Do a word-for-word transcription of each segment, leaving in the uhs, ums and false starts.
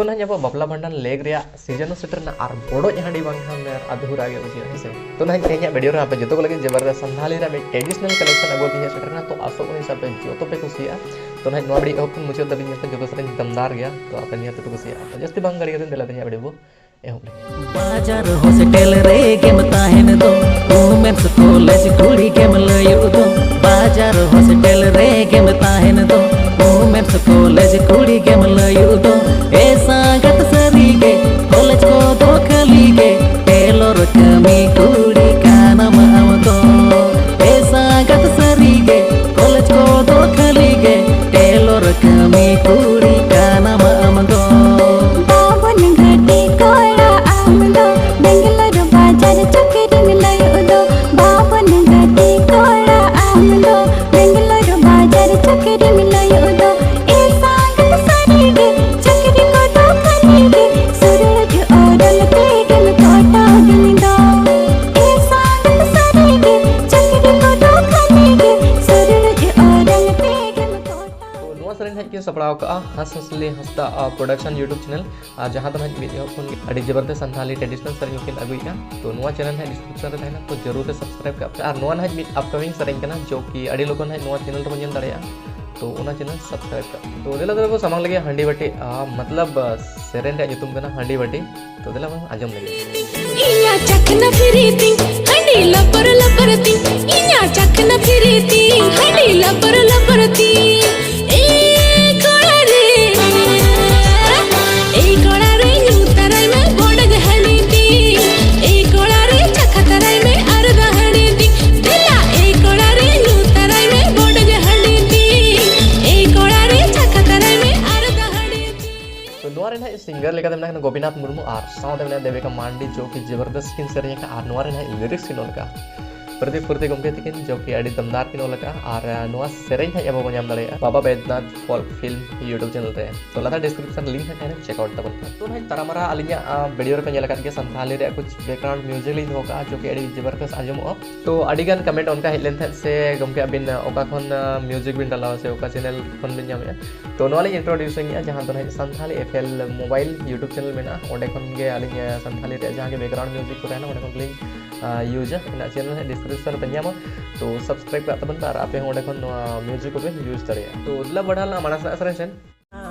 ᱛᱚ ᱱᱟᱦᱟᱜ ᱟᱵᱚᱣᱟᱜ ᱵᱟᱯᱞᱟ ᱵᱷᱟᱸᱰᱟᱱ ᱞᱮᱠ ᱨᱮᱭᱟᱜ ᱥᱤᱡᱚᱱ ᱦᱚᱸ ᱥᱮᱴᱮᱨ ᱮᱱᱟ, ᱟᱨ ᱵᱚᱰᱚᱡ ᱦᱟᱺᱰᱤ ᱵᱟᱝᱠᱷᱟᱱ ᱟᱨ ᱟᱫᱷᱩᱨᱟ ᱜᱮ ᱵᱩᱡᱷᱟᱹᱜᱼᱟ, ᱦᱮᱸ ᱥᱮ? ᱛᱚ ᱱᱟᱦᱟᱜ ᱛᱮᱦᱮᱧᱟᱜ ᱵᱷᱤᱰᱤᱭᱳ ᱨᱮ ᱟᱯᱮ ᱡᱚᱛᱚ ᱠᱚ ᱞᱟᱹᱜᱤᱫ ᱡᱚᱵᱚᱨᱫᱚᱥ ᱥᱟᱱᱛᱷᱟᱞᱤ ᱨᱮᱭᱟᱜ ᱢᱤᱫ ᱴᱨᱮᱰᱤᱥᱚᱱᱟᱞ ᱠᱟᱞᱮᱠᱥᱚᱱ ᱟᱹᱜᱩ ᱠᱟᱛᱮ ᱦᱮᱡ ᱥᱮᱴᱮᱨ ᱮᱱᱟ᱾ ᱛᱚ ᱟᱥᱚᱜ ᱠᱟᱹᱱᱟᱹᱧ ᱥᱮ ᱟᱯᱮ ᱡᱚᱛᱚ ᱯᱮ ᱠᱩᱥᱤᱭᱟᱜᱼᱟ᱾ ᱛᱚ ᱱᱟᱦᱟᱜ ᱱᱚᱣᱟ ᱵᱷᱤᱰᱤᱭᱳ ᱮᱦᱚᱵ ᱠᱷᱚᱱ ᱢᱩᱪᱟᱹᱫ ᱫᱷᱟᱹᱵᱤᱡ ᱧᱮᱞ ᱯᱮ, ᱡᱚᱛᱚ ᱥᱮᱨᱮᱧ ᱫᱟᱢᱫᱟᱨ ᱜᱮᱭᱟ᱾ ᱛᱚ ᱟᱯᱮ ᱱᱤᱦᱟᱹᱛ ᱯᱮ ᱠᱩᱥᱤᱭᱟᱜᱼᱟ᱾ ᱛᱚ ᱡᱟᱹᱥᱛᱤ ᱵᱟᱝ ᱜᱟᱹᱲᱤ ᱠᱟᱛᱮ ᱫᱮᱞᱟ ᱛᱮᱦᱮᱧᱟᱜ ᱵᱷᱤᱰᱤᱭᱳ ᱵᱚ ᱮᱦᱚᱵ ᱞᱮᱜᱮ᱾ ᱵᱟᱡᱟᱨ ᱦᱚᱥᱴᱮᱞ ᱨᱮᱜᱮᱢ ᱛᱟᱦᱮᱱ ᱫᱚ, ᱣᱩᱢᱮᱱᱥ ᱠᱚᱞᱮᱡᱽ ᱠᱩᱲᱤ ᱜᱮᱢ ᱞᱟᱹᱭᱩᱜ ᱫᱚ᱾ ᱵᱟᱡᱟᱨ ᱦᱚᱥᱴᱮᱞ ᱨᱮᱜᱮᱢ ᱛᱟᱦᱮᱱ ᱫᱚ, ᱣᱩᱢᱮᱱᱥ ᱠᱚᱞᱮᱡᱽ ᱠᱩᱲᱤ ᱜᱮᱢ ᱞᱟᱹᱭᱩᱜ ᱫᱚ᱾ ᱮ ᱥᱟᱸᱜᱟᱛ ᱥᱟᱹᱨᱤ ᱜᱮ, ᱠᱚᱞᱮᱡᱽ ᱠᱚᱫᱚ ᱠᱷᱟᱹᱞᱤ ᱜᱮ, ᱴᱮᱞᱚᱨ ᱠᱟᱹᱢᱤ ᱠᱩᱲᱤ ᱠᱟᱱᱟᱢ ᱟᱢ ᱫᱚ᱾ ᱮ ᱥᱟᱸᱜᱟᱛ ᱥᱟᱹᱨᱤ ᱜᱮ, ᱠᱚᱞᱮᱡᱽ ᱠᱚᱫᱚ ᱠᱷᱟᱹᱞᱤ ᱜᱮ, ᱴᱮᱞᱚᱨ ᱠᱟᱹᱢᱤ ᱠᱩᱲᱤ ᱠᱟᱱᱟᱢ ᱟᱢ ᱫᱚ᱾ ᱵᱟᱵᱚᱱ ᱜᱷᱟᱹᱴᱤ ᱠᱚᱲᱟ ᱟᱢ ᱫᱚ, ᱵᱮᱝᱜᱟᱞᱳᱨ ᱵᱟᱡᱟᱨ ᱪᱟᱹᱠᱨᱤᱢ ᱞᱟᱹᱭᱩᱜ ᱫᱚ᱾ ᱵᱟᱵᱚᱱ ᱜᱷᱟᱹᱴᱤ ᱠᱚᱲᱟ ᱟᱢ ᱫᱚ, ᱵᱮᱝᱜᱟᱞᱳᱨ ᱵᱟᱡᱟᱨ ᱪᱟᱹᱠᱨᱤᱢ ᱞᱟᱹᱭᱩᱜ ᱫᱚ᱾ ᱮ ᱥᱟᱸᱜᱟᱛ ᱥᱟᱹᱨᱤ ᱜᱮ, ᱪᱟᱹᱠᱨᱤ ᱠᱚᱫᱚ ᱠᱷᱟᱹᱞᱤ ᱜᱮ, ᱥᱩᱨᱩᱡᱽ ᱚᱨᱚᱝ ᱛᱮᱜᱮᱢ ᱠᱚᱴᱟᱣ ᱫᱤᱱ ᱫᱚ᱾ ᱮ ᱥᱟᱸᱜᱟᱛ ᱥᱟᱹᱨᱤ ᱜᱮ, ᱪᱟᱹᱠᱨᱤ ᱠᱚᱫᱚ ᱠᱷᱟᱹᱞᱤ ᱜᱮ, ᱥᱩᱨᱩᱡᱽ ᱚᱨᱚᱝ ᱛᱮᱜᱮᱢ ᱠᱚᱴᱟᱣ᱾ ᱛᱚ ᱱᱚᱣᱟ ᱥᱮᱨᱮᱧ ᱦᱟᱸᱜ ᱠᱤᱱ ᱥᱟᱯᱲᱟᱣ ᱠᱟᱜᱼᱟ ᱦᱟᱸᱥ ᱦᱟᱸᱥᱞᱤ ᱦᱟᱸᱥᱫᱟ, ᱟ, ᱯᱨᱚᱰᱟᱠᱥᱚᱱ YouTube ᱪᱮᱱᱮᱞ, ᱟᱨ ᱡᱟᱦᱟᱸ ᱫᱚ ᱦᱟᱸᱜ ᱢᱤᱫ ᱮᱦᱚᱵ ᱠᱷᱚᱱ ᱜᱮ ᱟᱹᱰᱤ ᱡᱚᱵᱚᱨᱫᱚᱥ ᱥᱟᱱᱛᱷᱟᱞᱤ ᱴᱨᱮᱰᱤᱥᱚᱱᱟᱞ ᱥᱮᱨᱮᱧ ᱠᱤᱱ ᱟᱹᱜᱩᱭᱮᱫᱼᱟ᱾ ᱛᱚ ᱱᱚᱣᱟ ᱪᱮᱱᱮᱞ ᱦᱟᱸᱜ ᱰᱤᱥᱠᱨᱤᱯᱥᱚᱱ ᱨᱮ ᱛᱟᱦᱮᱱᱟ, ᱛᱚ ᱡᱟᱹᱨᱩᱲ ᱛᱮ ᱥᱟᱵᱥᱠᱨᱟᱭᱤᱵ ᱠᱟᱜ ᱯᱮ᱾ ᱟᱨ ᱱᱚᱣᱟ ᱱᱟᱦᱟᱜ ᱢᱤᱫ ᱟᱯᱠᱟᱢᱤᱝ ᱥᱮᱨᱮᱧ ᱠᱟᱱᱟ, ᱡᱚ ᱠᱤ ᱟᱹᱰᱤ ᱞᱚᱜᱚᱱ ᱦᱟᱸᱜ ᱱᱚᱣᱟ ᱪᱮᱱᱮᱞ ᱨᱮᱵᱚᱱ ᱧᱮᱞ ᱫᱟᱲᱮᱭᱟᱜᱼᱟ᱾ ᱛᱚ ᱚᱱᱟ ᱪᱮᱱᱮᱞ ᱥᱟᱵᱥᱠᱨᱟᱭᱤᱵ ᱠᱟᱜ ᱯᱮ᱾ ᱛᱚ ᱫᱮᱞᱟ ᱫᱮᱞᱟ ᱵᱚ ᱥᱟᱢᱟᱝ ᱞᱟᱹᱜᱤᱫ ᱦᱟᱺᱰᱤ ᱵᱟᱹᱴᱤ, ᱟ, ᱢᱚᱛᱞᱚᱵ, ᱟ, ᱥᱮᱨᱮᱧ ᱨᱮᱭᱟᱜ ᱧᱩᱛᱩᱢ ᱠᱟᱱᱟ ᱦᱟᱺᱰᱤ ᱵᱟᱹᱴᱤ᱾ ᱛᱚ ᱫᱮᱞᱟ ᱵᱚᱱ ᱟᱸᱡᱚᱢ ᱞᱮᱜᱮ᱾ ᱤᱧᱟᱜ ᱪᱟᱠᱷᱱᱟ ᱯᱷᱤᱨᱤ ᱛᱤᱧ, ᱦᱟᱺᱰᱤ ᱞᱟᱯᱟᱨ ᱞᱟᱯᱟᱨ ᱛᱤᱧ, ᱤᱧᱟᱜ ᱪᱟᱠᱷᱱᱟ ᱯᱷᱤᱨᱤ ᱛᱤᱧ, ᱦᱟᱺᱰᱤ ᱞᱟᱯᱟᱨ ᱞᱟᱯᱟᱨ ᱛᱤᱧ᱾ ᱮ ᱠᱚᱲᱟ ᱨᱮ, ᱮ ᱠᱚᱲᱟ ᱨᱮ, ᱧᱩ ᱛᱟᱨᱟᱭ ᱢᱮ ᱵᱚᱰᱚᱡ ᱦᱟᱺᱰᱤ ᱛᱤᱧ᱾ ᱮ ᱠᱚᱲᱟ ᱨᱮ, ᱪᱟᱠᱷᱟ ᱛᱟᱨᱟᱭ ᱢᱮ ᱟᱨᱫᱟ ᱦᱟᱺᱰᱤ ᱛᱤᱧ᱾ ᱫᱮᱞᱟ, ᱮ ᱠᱚᱲᱟ ᱨᱮ, ᱧᱩ ᱛᱟᱨᱟᱭ ᱢᱮ ᱵᱚᱰᱚᱡ ᱦᱟᱺᱰᱤ ᱛᱤᱧ᱾ ᱮ ᱠᱚᱲᱟ ᱨᱮ, ᱪᱟᱠᱷᱟ ᱛᱟᱨᱟᱭ ᱢᱮ ᱟᱨᱫᱟ ᱦᱟᱺᱰᱤ ᱛᱤᱧ᱾ ᱛᱚ ᱱᱚᱣᱟ ᱨᱮ ᱱᱟᱦᱟᱜ ᱥᱤᱝᱜᱟᱨ ᱞᱮᱠᱟᱛᱮ ᱢᱮᱱᱟᱜ ᱠᱤᱱᱟ ᱜᱳᱯᱤᱱᱟᱛᱷ ᱢᱩᱨᱢᱩ ᱟᱨ ᱥᱟᱶᱛᱮ ᱢᱮᱱᱟᱜ ᱫᱮᱵᱤᱠᱟ ᱢᱟᱱᱰᱤ, ᱡᱚ ᱠᱤ ᱡᱚᱵᱚᱨᱫᱚᱥ ᱠᱤᱱ ᱥᱮᱨᱮᱧ ᱟᱠᱟᱫᱼᱟ᱾ ᱟᱨ ᱱᱚᱣᱟ ᱨᱮ ᱱᱟᱦᱟᱜ ᱞᱤᱨᱤᱠᱥ ᱠᱤᱱ ᱚᱞ ᱟᱠᱟᱫᱼᱟ᱾ ᱯᱨᱚᱫᱤᱯ ᱯᱩᱨᱛᱤ ᱜᱚᱢᱠᱮ ᱛᱟᱹᱠᱤᱱ ᱡᱚᱵᱠᱤ ᱟᱹᱰᱤ ᱫᱚᱢᱫᱟᱨ ᱠᱤᱱ ᱚᱞ ᱟᱠᱟᱫᱼᱟ᱾ ᱟᱨ ᱱᱚᱣᱟ ᱥᱮᱨᱮᱧ ᱦᱟᱸᱜ ᱟᱵᱚ ᱵᱚᱱ ᱧᱟᱢ ᱫᱟᱲᱮᱭᱟᱜᱼᱟ ᱵᱟᱵᱟ ᱵᱮᱫᱽᱱᱟᱛᱷ ᱯᱷᱚᱞᱠ ᱯᱷᱤᱞᱢ YouTube ᱪᱮᱱᱮᱞ ᱨᱮ᱾ ᱛᱚ ᱞᱟᱛᱟᱨ ᱰᱤᱥᱠᱨᱤᱯᱥᱚᱱ ᱞᱤᱝᱠ ᱦᱟᱸᱜ ᱛᱟᱦᱮᱱᱟ, ᱪᱮᱠ ᱟᱣᱩᱴ ᱛᱟᱵᱚᱱ ᱯᱮ᱾ ᱛᱚ ᱱᱟᱦᱟᱜ ᱛᱟᱨᱟᱢᱟᱨᱟ ᱟᱹᱞᱤᱧᱟᱜ ᱵᱷᱤᱰᱤᱭᱳ ᱨᱮᱯᱮ ᱧᱮᱞ ᱟᱠᱟᱫ ᱜᱮᱭᱟ, ᱥᱟᱱᱛᱷᱟᱞᱤ ᱨᱮᱭᱟᱜ ᱠᱩᱪ ᱵᱮᱠᱜᱨᱟᱣᱩᱱᱰ ᱢᱤᱭᱩᱡᱤᱠ ᱞᱤᱧ ᱫᱚᱦᱚ ᱠᱟᱜᱼᱟ, ᱡᱚᱵᱠᱤ ᱟᱹᱰᱤ ᱡᱚᱵᱚᱨᱫᱚᱥᱛ ᱟᱸᱡᱚᱢᱚᱜᱼᱟ᱾ ᱛᱚ ᱟᱹᱰᱤ ᱜᱟᱱ ᱠᱚᱢᱮᱱᱴ ᱚᱱᱠᱟ ᱦᱮᱡ ᱞᱮᱱ ᱛᱟᱦᱮᱸᱫ ᱥᱮ, "ᱜᱚᱢᱠᱮ ᱟᱹᱵᱤᱱ ᱚᱠᱟ ᱠᱷᱚᱱ ᱢᱤᱭᱩᱡᱤᱠ ᱵᱤᱱ ᱰᱟᱞᱟᱣᱟ ᱥᱮ ᱚᱠᱟ ᱪᱮᱱᱮᱞ ᱠᱷᱚᱱ ᱵᱤᱱ ᱧᱟᱢᱮᱫᱼᱟ?" ᱛᱚ ᱱᱚᱣᱟ ᱞᱤᱧ ᱤᱱᱴᱨᱳᱰᱤᱭᱩᱥ ᱮᱫᱼᱟ, ᱡᱟᱦᱟᱸ ᱫᱚ ᱱᱟᱦᱟᱜ Santali F L mobile YouTube channel ᱢᱮᱱᱟᱜᱼᱟ, ᱚᱸᱰᱮ ᱠᱷᱚᱱ ᱜᱮ ᱟᱹᱞᱤᱧ ᱥᱟᱱᱛᱷᱟᱞᱤ ᱨᱮᱭᱟᱜ ᱡᱟᱦᱟᱸ ᱜᱮ ᱵᱮᱠᱜᱨᱟᱣᱩᱱᱰ ᱢᱤᱭᱩᱡᱤᱠ ᱠᱚ ᱛᱟᱦᱮᱱᱟ, ᱚᱸᱰᱮ ᱠᱷᱚᱱ ᱜᱮᱞᱤᱧ ᱤᱭᱩᱡᱟ᱾ ᱤᱧᱟᱹᱜ ᱪᱮᱱᱮᱞ ᱦᱟᱸᱜ ᱰᱤᱥᱠᱨᱤᱯᱥᱚᱱ ᱨᱮᱯᱮ ᱧᱟᱢᱟ, ᱛᱚ ᱥᱟᱵᱥᱠᱨᱟᱭᱤᱵ ᱠᱟᱜ ᱛᱟᱵᱚᱱ ᱯᱮ ᱟᱨ ᱟᱯᱮ ᱦᱚᱸ ᱚᱸᱰᱮ ᱠᱷᱚᱱ ᱱᱚᱣᱟ ᱢᱤᱭᱩᱡᱤᱠ ᱠᱚᱯᱮ ᱤᱭᱩᱡᱽ ᱫᱟᱲᱮᱭᱟᱜᱼᱟ᱾ ᱛᱚ ᱫᱮᱞᱟ ᱵᱟᱲᱟ ᱞᱮᱱᱟ ᱢᱟᱲᱟᱝ ᱥᱮᱱᱟᱜ ᱥᱮᱨᱮᱧ ᱥᱮᱱ᱾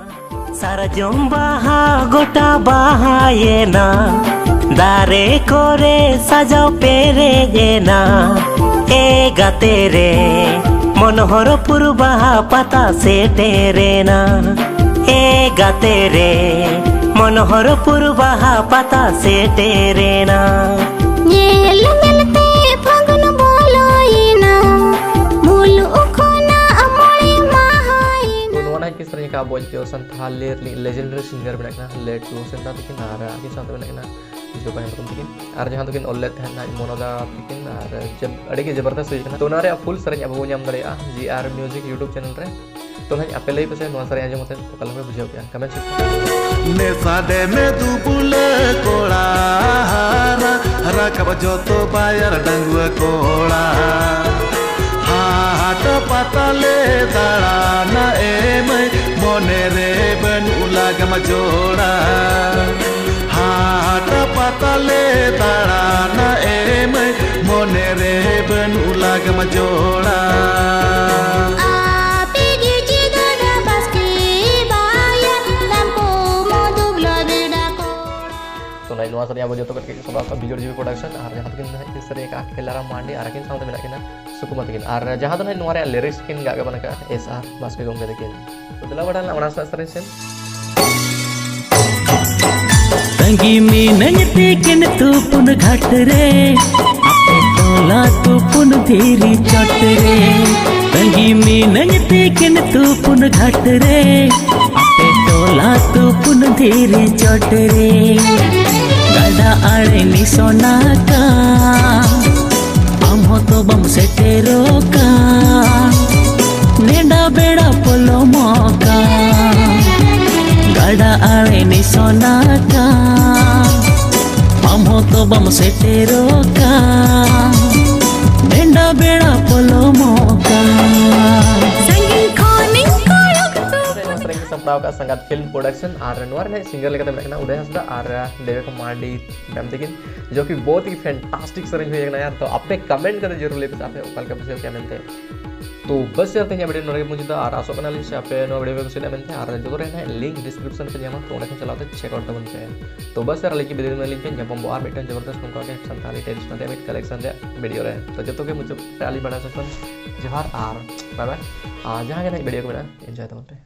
ᱥᱟᱨᱡᱚᱢ ᱵᱟᱦᱟ ᱜᱚᱴᱟ ᱵᱟᱦᱟᱭᱮᱱᱟ, ᱫᱟᱨᱮ ᱠᱚᱨᱮ ᱥᱟᱡᱟᱣ ᱯᱮᱨᱮᱡ ᱮᱱᱟ᱾ ᱮ ᱜᱟᱛᱮ ᱨᱮ, ᱢᱚᱱᱳᱦᱚᱨᱯᱩᱨ ᱵᱟᱦᱟ ᱯᱟᱛᱟ ᱥᱮᱴᱮᱨᱮᱱᱟ᱾ ᱮ ᱜᱟᱛᱮ ᱨᱮ, ᱢᱚᱱᱳᱦᱚᱨᱯᱩᱨ ᱵᱟᱦᱟ ᱯᱟᱛᱟ ᱥᱮᱴᱮᱨᱮᱱᱟ᱾ ᱧᱮᱞ ᱧᱮᱞ ᱛᱮ ᱯᱷᱟᱹᱜᱩᱱ ᱵᱚᱞᱚᱭᱮᱱᱟ, ᱢᱩᱞᱩᱜ ᱠᱷᱚᱱᱟᱜ ᱢᱚᱬᱮ ᱢᱟᱦᱟᱭᱮᱱᱟ᱾ ᱛᱚ ᱱᱚᱣᱟ ᱱᱟᱦᱟᱜ ᱠᱤᱱ ᱥᱮᱨᱮᱧ ᱟᱠᱟᱫᱼᱟ ᱟᱵᱚᱣᱟᱜ ᱡᱚ ᱥᱟᱱᱛᱷᱟᱞᱤ ᱨᱤᱱᱤᱡ ᱞᱮᱡᱮᱱᱰᱟᱨᱤ ᱥᱤᱝᱜᱟᱨ ᱢᱮᱱᱟᱜ ᱠᱤᱱᱟ ᱞᱮᱴ ᱨᱩ ᱥᱮᱱᱫᱟ ᱛᱟᱹᱠᱤᱱ, ᱟᱨ ᱟᱹᱠᱤᱱ ᱥᱟᱶᱛᱮ ᱢᱮᱱᱟᱜ ᱠᱤᱱᱟ ᱡᱳᱵᱟ ᱦᱮᱢᱵᱨᱚᱢ ᱛᱟᱹᱠᱤᱱ, ᱟᱨ ᱡᱟᱦᱟᱸ ᱫᱚᱠᱤᱱ ᱚᱞ ᱞᱮᱫ ᱛᱟᱦᱮᱸᱫ ᱱᱟᱦᱟᱜ ᱢᱚᱱᱚᱫᱟ ᱛᱟᱹᱠᱤᱱ, ᱟᱨ ᱡᱟᱵ-, ᱟᱹᱰᱤ ᱜᱮ ᱡᱚᱵᱚᱨᱫᱚᱥᱛ ᱦᱩᱭ ᱠᱟᱱᱟ᱾ ᱛᱚ ᱚᱱᱟ ᱨᱮᱭᱟᱜ ᱯᱷᱩᱞ ᱥᱮᱨᱮᱧ ᱟᱵᱚ ᱵᱚᱱ ᱧᱟᱢ ᱫᱟᱲᱮᱭᱟᱜᱼᱟ ᱡᱤ ᱟᱨ ᱢᱤᱭᱩᱡᱤᱠ YouTube ᱪᱮᱱᱮᱞ ᱨᱮ᱾ ᱛᱚ ᱱᱟᱦᱟᱜ ᱟᱯᱮ ᱞᱟᱹᱭ ᱯᱮᱥᱮ ᱱᱚᱣᱟ ᱥᱮᱨᱮᱧ ᱟᱸᱡᱚᱢ ᱠᱟᱛᱮ ᱚᱠᱟ ᱞᱮᱠᱟ ᱯᱮ ᱵᱩᱡᱷᱟᱹᱣ ᱠᱮᱜᱼᱟ, ᱠᱚᱢᱮᱱᱴ ᱥᱮᱠᱥᱚᱱ᱾ ᱱᱮᱥᱟ ᱫᱮ ᱢᱮ ᱫᱩᱵᱩᱞᱟᱹ ᱠᱚᱲᱟ, ᱦᱟᱨᱟ ᱨᱟᱠᱟᱵ ᱡᱚᱛᱚ ᱵᱟᱭᱟᱨ ᱰᱟᱺᱜᱩᱣᱟᱹ ᱠᱚᱲᱟ᱾ ᱦᱟᱴ ᱯᱟᱛᱟ ᱞᱮ ᱫᱟᱬᱟᱱᱟ ᱮ ᱢᱟᱹᱭ, ᱢᱚᱱᱮ ᱨᱮ ᱵᱟᱹᱱᱩᱜ ᱞᱟᱜᱟᱢ ᱡᱚᱲᱟ᱾ ᱦᱟᱴ ᱯᱟᱛᱟ ᱞᱮ ᱫᱟᱬᱟᱱᱟ ᱮ ᱢᱟᱹᱭ, ᱢᱚᱱᱮ ᱨᱮ ᱵᱟᱹᱱᱩᱜ ᱞᱟᱜᱟᱢ ᱡᱚᱲᱟ᱾ ᱟᱯᱮ ᱜᱮ ᱪᱮᱫ ᱟᱰᱟ ᱵᱟᱥᱠᱮ ᱵᱟᱭᱟ, ᱫᱟᱢ ᱠᱚ ᱢᱚᱫᱩᱵ ᱞᱟᱫᱮ ᱰᱟᱠᱚᱲᱟ᱾ ᱛᱚ ᱱᱚᱜᱼᱚᱭ ᱱᱚᱣᱟ ᱥᱮᱨᱮᱧ ᱟᱵᱚ ᱡᱚᱛᱚ ᱠᱚ ᱴᱷᱮᱱ ᱥᱟᱵᱟᱣ ᱠᱟᱜᱼᱟ, ᱵᱤᱡᱚᱭ ᱡᱤᱵᱤ ᱯᱨᱚᱰᱟᱠᱥᱚᱱ, ᱟᱨ ᱡᱟᱦᱟᱸ ᱛᱟᱹᱠᱤᱱ ᱱᱟᱦᱟᱜ ᱠᱤᱱ ᱥᱮᱨᱮᱧ ᱟᱠᱟᱫᱼᱟ ᱠᱷᱮᱞᱟᱨᱟᱢ ᱢᱟᱨᱰᱤ, ᱟᱨ ᱟᱹᱠᱤᱱ ᱥᱟᱶᱛᱮ ᱢᱮᱱᱟᱜ ᱠᱤᱱᱟ ᱥᱩᱠᱩᱢᱟ ᱛᱟᱹᱠᱤᱱ, ᱟᱨ ᱡᱟᱦᱟᱸ ᱫᱚ ᱱᱟᱦᱟᱜ ᱱᱚᱣᱟ ᱨᱮᱭᱟᱜ ᱞᱤᱨᱤᱠᱥ ᱠᱤᱱ ᱜᱟᱜ ᱜᱟᱵᱟᱱ ᱟᱠᱟᱫᱼᱟ ᱮᱥ ᱟᱨ ᱵᱟᱥᱠᱮ ᱜᱚᱢᱠᱮ ᱛᱟᱹᱠᱤᱱ᱾ ᱛᱚ ᱫᱮᱞᱟ ᱵᱟᱲᱟ ᱞᱮᱱᱟ ᱚᱱᱟ ᱥᱟᱶ ᱥᱮᱨᱮᱧ ᱥᱮᱱ᱾ ᱛᱟᱺᱜᱤ ᱢᱤᱱᱟᱹᱧ ᱛᱤᱠᱤᱱ ᱛᱩᱯᱩᱱ ᱜᱷᱟᱴ ᱨᱮ, ᱟᱯᱮ ᱴᱚᱞᱟ ᱛᱩᱯᱩᱱ ᱫᱷᱤᱨᱤ ᱪᱚᱴ ᱨᱮ᱾ ᱛᱟᱺᱜᱤ ᱢᱤᱱᱟᱹᱧ ᱛᱤᱠᱤᱱ ᱛᱩᱯᱩᱱ ᱜᱷᱟᱴ ᱨᱮ, ᱟᱯᱮ ᱴᱚᱞᱟ ᱛᱩᱯᱩᱱ ᱫᱷᱤᱨᱤ ᱪᱚᱴ ᱨᱮ᱾ ᱜᱟᱰᱟ ᱟᱲᱮ ᱱᱤᱥᱚᱱᱟ ᱠᱟ, ᱟᱢ ᱦᱚᱸ ᱵᱟᱢ ᱥᱮᱴᱮᱨᱚᱜ ᱠᱟᱱ, ᱱᱮᱰᱟ ᱵᱮᱲᱟ ᱯᱚᱞᱚᱢᱚᱜ ᱠᱟᱱ, ᱜᱟᱰᱟ ᱟᱲᱮ ᱱᱤᱥᱚᱱᱟ ᱠᱟᱱ, ᱟᱢ ᱦᱚᱸ ᱛᱚ ᱵᱟᱢ ᱥᱮᱴᱮᱨᱚᱜ ᱠᱟᱱ, ᱱᱮᱰᱟ ᱵᱮᱲᱟ ᱯᱚᱞᱚᱢᱚᱜ ᱠᱟᱱ᱾ ᱥᱟᱺᱜᱤᱧ ᱠᱷᱚᱱᱤᱧ ᱠᱚᱭᱚᱜ ᱛᱩᱜ ᱱᱚᱣᱟ ᱥᱮᱨᱮᱧ ᱠᱚ ᱥᱟᱯᱲᱟᱣ ᱟᱠᱟᱫ ᱥᱟᱸᱜᱟᱛ ᱯᱷᱤᱞᱢ ᱯᱨᱚᱰᱟᱠᱥᱚᱱ ᱟᱨ ᱱᱚᱣᱟ ᱨᱮᱱᱟᱜ ᱥᱤᱝᱜᱟᱨ ᱞᱮᱠᱟᱛᱮ ᱢᱮᱱᱟᱜ ᱠᱤᱱᱟ ᱩᱫᱚᱭ ᱦᱟᱸᱥᱫᱟ ᱟᱨ ᱫᱮᱵᱮᱠᱟ ᱢᱟᱨᱰᱤ ᱢᱮᱢ ᱛᱟᱹᱠᱤᱱ, ᱡᱚ ᱠᱤ ᱵᱚᱦᱩᱛ ᱦᱤ ᱯᱷᱮᱱᱴᱟᱥᱴᱤᱠ ᱥᱮᱨᱮᱧ ᱦᱩᱭ ᱟᱠᱟᱱᱟ ᱭᱟᱨ᱾ ᱛᱚ ᱟᱯᱮ ᱠᱚᱢᱮᱱᱴ ᱠᱟᱛᱮ ᱡᱟᱹᱨᱩᱲ ᱞᱟᱹᱭ ᱯᱮ ᱥᱮ ᱟᱯᱮ ᱚᱠᱟ ᱞᱮᱠᱟ ᱵᱩᱡᱷᱟᱹᱣ ᱠᱮᱜᱼᱟ ᱢᱮᱱᱛᱮ᱾ ᱛᱚ ᱵᱟᱥ ᱭᱟᱨ ᱛᱮᱦᱮᱧᱟᱜ ᱵᱷᱤᱰᱤᱭᱳ ᱱᱚᱰᱮ ᱜᱮ ᱢᱩᱪᱟᱹᱫᱟ ᱟᱨ ᱟᱥᱚᱜ ᱠᱟᱱᱟᱞᱤᱧ ᱥᱮ ᱟᱯᱮ ᱱᱚᱣᱟ ᱵᱷᱤᱰᱤᱭᱳ ᱯᱮ ᱠᱩᱥᱤᱭᱟᱜᱼᱟ ᱢᱮᱱᱛᱮ ᱟᱨ ᱡᱚᱛᱚ ᱨᱮ ᱦᱟᱸᱜ ᱞᱤᱝᱠ ᱰᱤᱥᱠᱨᱤᱯᱥᱚᱱ ᱯᱮ ᱧᱟᱢᱟ, ᱛᱚ ᱚᱸᱰᱮ ᱠᱷᱚᱱ ᱪᱟᱞᱟᱣ ᱠᱟᱛᱮ ᱪᱮᱠ ᱟᱣᱩᱴ ᱛᱟᱵᱚᱱ ᱯᱮ᱾ ᱛᱚ ᱵᱟᱥ ᱭᱟᱨ ᱟᱹᱞᱤᱧ ᱜᱮ ᱵᱤᱫᱟᱹᱭ ᱮᱢᱟᱞᱤᱧ ᱯᱮ, ᱧᱟᱯᱟᱢ ᱵᱚ ᱟᱨ ᱢᱤᱫᱴᱟᱝ ᱡᱚᱵᱚᱨᱫᱚᱥ ᱱᱚᱝᱠᱟ ᱜᱮ ᱥᱟᱱᱛᱟᱲᱤ ᱴᱨᱮᱰᱤᱥᱚᱱᱟᱞ ᱨᱮᱭᱟᱜ ᱢᱤᱫ ᱠᱟᱞᱮᱠᱥᱚᱱ ᱨᱮᱭᱟᱜ ᱵᱷᱤᱰᱤᱭᱳ ᱨᱮ᱾ ᱛᱚ ᱡᱚᱛᱚ ᱜᱮ ᱢᱩᱪᱟᱹᱫ ᱨᱮ ᱟᱹᱞᱤᱧ ᱵᱟᱰᱟᱭ ᱥᱟᱥᱚᱱ ᱡᱚᱦᱟᱨ ᱟᱨ ᱵᱟᱭ ᱵᱟᱭ᱾ ᱟᱨ ᱡᱟᱦᱟᱸ ᱜᱮ ᱱᱟᱦᱟᱜ ᱵᱷᱤᱰᱤᱭᱳ ᱠᱚ ᱢᱮᱱᱟᱜᱼᱟ ᱮᱱᱡᱚᱭ ᱛᱟᱵᱚᱱ ᱯᱮ᱾